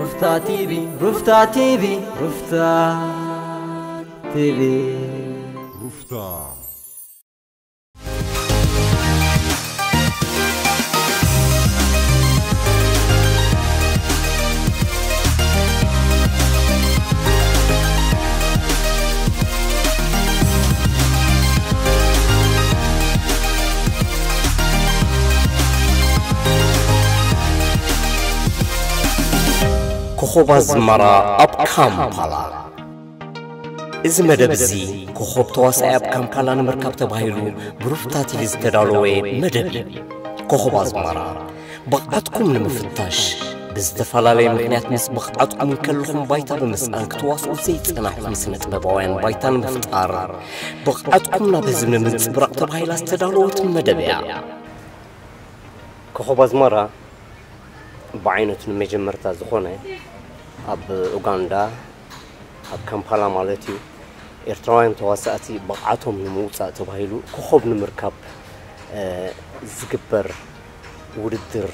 ሩፍታ ቲቪ፣ ሩፍታ ቲቪ፣ ሩፍታ ቲቪ። ሩፍታ። ኮኾብ ኣዝመራ ኣብ ካምፓላ። እዚ መደብ እዚ ኮኾብ ተዋሳኣይ ኣብ ካምፓላ ንምርካብ ተባሂሉ ብሩፍታ ቲቪ ዝተዳለወ መደብ እዩ። ኮኾብ ኣዝመራ ብቕዓትኩም ንምፍታሽ፣ ብዝተፈላለየ ምኽንያት ምስ ብቕዓትኩም እንከለኹም ባይታ ብምስኣን ክትዋስኡ ዘይጸናሕኩም ስነ ጥበባውያን ባይታ ንምፍጣር፣ ብቕዓትኩም ናብ ህዝቢ ንምንጽብራቕ ተባሂላ ዝተዳለወት መደብ እያ። ኮኾብ ኣዝመራ ብዓይነቱ ንመጀመርታ ዝኾነ ኣብ ኡጋንዳ፣ ኣብ ካምፓላ ማለት እዩ፣ ኤርትራውያን ተዋሳእቲ ብቕዓቶም ንምውጻእ ተባሂሉ ኮኾብ ንምርካብ፣ እ፣ ዝግበር ውድድር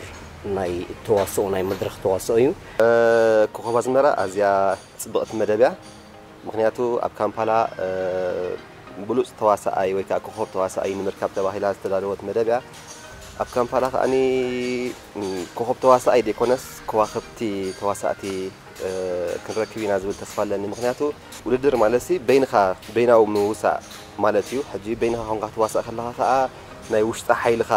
ናይ ተዋስኦ፣ ናይ መድረኽ ተዋስኦ እዩ። እ፣ ኮኾብ ኣዝመራ ኣዝያ ጽብቕቲ መደብ እያ። ምኽንያቱ ኣብ ካምፓላ፣ እ፣ ብሉጽ ተዋሳኣይ ወይ ከኣ ኮኾብ ተዋሳኣይ ንምርካብ ተባሂላ ዝተዳለወት መደብ እያ። ኣብ ካምፓላ ከኣኒ፣ ም፣ ኮኾብ ተዋሳኣይ ዘይኮነስ ከዋኽብቲ ተዋሳእቲ፣ እ፣ ክንረክብ ኢና ዝብል ተስፋ ኣለኒ። ምኽንያቱ ውድድር ማለትሲ በይንኻ፣ በይናዊ ምውሳእ ማለት እዩ። ሕጂ በይንኻ ኮንካ ክትዋሳእ ከለኻ ከኣ ናይ ውሽጢ ሓይልኻ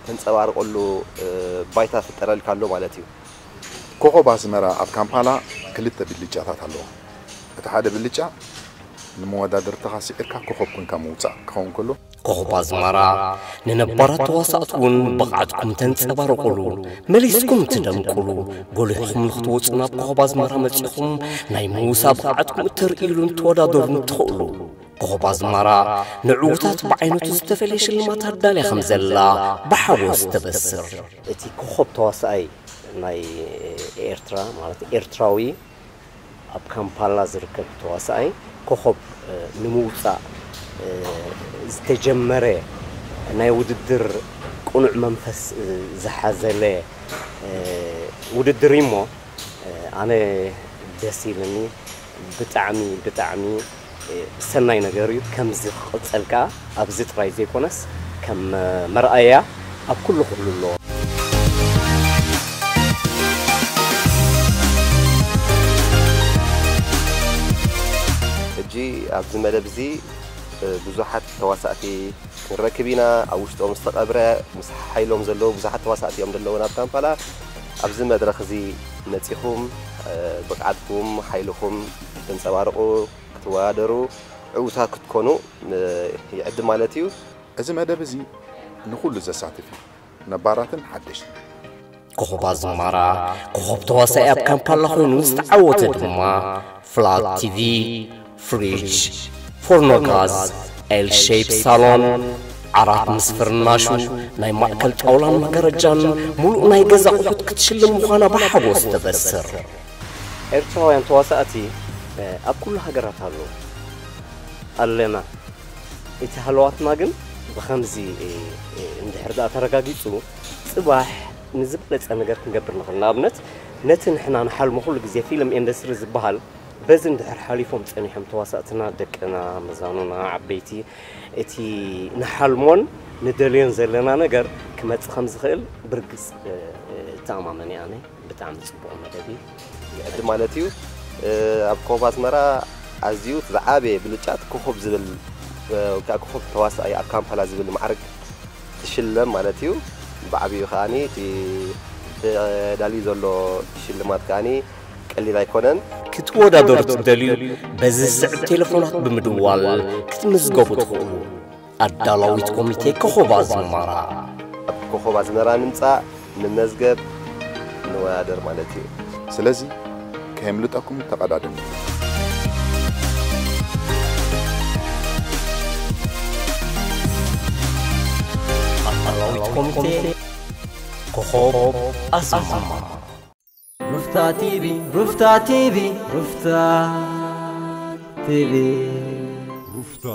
ተንጸባርቐሉ፣ እ፣ ባይታ ፍጠረልካ ኣሎ ማለት እዩ። ኮኾብ ኣስመራ ኣብ ካምፓላ ክልተ ብልጫታት ኣለዎ። እቲ ሓደ ብልጫ ንመወዳድርትኻ ስዒርካ ኮኾብ ኮንካ ምውጻእ ክኸውን ከሎ፣ ኮኾብ ኣዝመራ ንነባራት ተዋሳእቲ እውን ብቕዓትኩም ተንጸባርቑሉ፣ መሊስኩም ትደምቁሉ፣ ጎሊሕኩም ንኽትወጹ ናብ ኮኾብ ኣዝመራ መጺኹም ናይ ምውሳእ ብቕዓትኩም እተርእዩሉን ትወዳደሩን ትኽእሉ። ኮኾብ ኣዝመራ ንዕዉታት ብዓይነቱ ዝተፈልየ ሽልማት ኣዳልያ ከም ዘላ ብሓጎስ ተበስር። እቲ ኮኾብ ተዋሳኣይ ናይ ኤርትራ፣ ማለት ኤርትራዊ ኣብ ካምፓላ ዝርከብ ተዋሳኣይ ኮኾብ፣ እ፣ ንምውጻእ፣ እ፣ ዝተጀመረ ናይ ውድድር ቅኑዕ መንፈስ፣ እ፣ ዝሓዘለ፣ እ፣ ውድድር እዩ እሞ፣ እ፣ ኣነ ደስ ኢልኒ። ብጣዕሚ፣ ብጣዕሚ፣ እ፣ ሰናይ ነገር እዩ። ከምዚ ክቕጸል ከኣ ኣብዚ ጥራይ ዘይኮነስ ከም፣ እ፣ መርኣያ ኣብ ኩሉ ክህሉ ኣለዎ። ሕጂ ኣብዚ መደብ እዚ፣ እ፣ ብዙሓት ተዋሳእቲ ክንረክብ ኢና። ኣብ ውሽጦም ዝተቐብረ ምስ ሓይሎም ዘለዉ ብዙሓት ተዋሳእቲ እዮም ዘለዉ ናብ ካምፓላ። ኣብዚ መድረኽ እዚ መጺኹም፣ እ፣ ብቕዓትኩም፣ ሓይልኹም ከተንጸባርቑ፣ ክትወዳደሩ፣ ዕዉታት ክትኮኑ፣ እ፣ ይዕድም ማለት እዩ። እዚ መደብ እዚ ንኹሉ ዘሳትፍ እዩ፣ ነባራትን ሓደሽትን። ኮኾብ ኣዝመራ፣ ኮኾብ ተዋሳኢ ኣብ ካምፓላ ኮይኑ ዝተዓወተ ድማ ፍላት ቲቪ፣ ፍሪጅ፣ ፎርኖ ጋዝ፣ ኤል ሼፕ ሳሎን፣ ዓራት ምስ ፍርናሹ፣ ናይ ማእከል ጣውላን መጋረጃን፣ ሙሉእ ናይ ገዛ ኣቑሑት ክትሽልም ምዃና ብሓጎስ ተበስር። ኤርትራውያን ተዋሳእቲ፣ እ፣ ኣብ ኩሉ ሃገራት ኣለዉ፣ ኣለና። እቲ ሃለዋትና ግን ብኸምዚ፣ እ፣ እ፣ እንድሕር ደኣ ተረጋጊጹ፣ ጽባሕ ንዝበለጸ ነገር ክንገብር ንኽእል። ንኣብነት፣ ነቲ ንሕና ንሓልሞ ኩሉ ግዜ ፊልም ኢንዱስትሪ ዝበሃል፣ በዚ እንድሕር ሓሊፎም ጸኒሖም ተዋሳእትና፣ ደቅና፣ መዛኑና፣ ዓበይቲ፣ እቲ ንሓልሞን ንደልዮን ዘለና ነገር ክመጽእ ከም ዝኽእል ብርግጽ፣ እ፣ እ፣ እተኣማመን እየ ኣነ። ብጣዕሚ ጽቡቕ መደብ እዩ። ይዕድም ማለት እዩ። እ፣ ኣብ ኮኾብ ኣስመራ ኣዝዩ እቲ ዝዓበየ ብልጫ እቲ ኮኾብ ዝብል፣ እ፣ ወይ ከዓ ኮኾብ ተዋሳኣይ ኣብ ካምፓላ ዝብል ማዕርግ ትሽለም ማለት እዩ። ብዓብዩ ከኣኒ እቲ ተዳልዩ ዘሎ ሽልማት ከኣኒ ቀሊል ኣይኮነን። ክትወዳደሩ ትደልዩ፣ በዚ ዝስዕብ ቴሌፎናት ብምድዋል ክትምዝገቡ ትኽእሉ። ኣዳላዊት ኮሚቴ ኮኾብ ኣዝመራ። ኣብ ኮኾብ ኣዝመራ ንምጻእ፣ ንመዝገብ፣ ንወዳደር ማለት እዩ። ስለዚ ከየምልጠኩም ተቐዳደሙ። ኣዳላዊት ኮሚቴ ኮኾብ ኣዝመራ። ሩፍታ ቲቪ፣ ሩፍታ ቲቪ፣ ሩፍታ ቲቪ። ሩፍታ።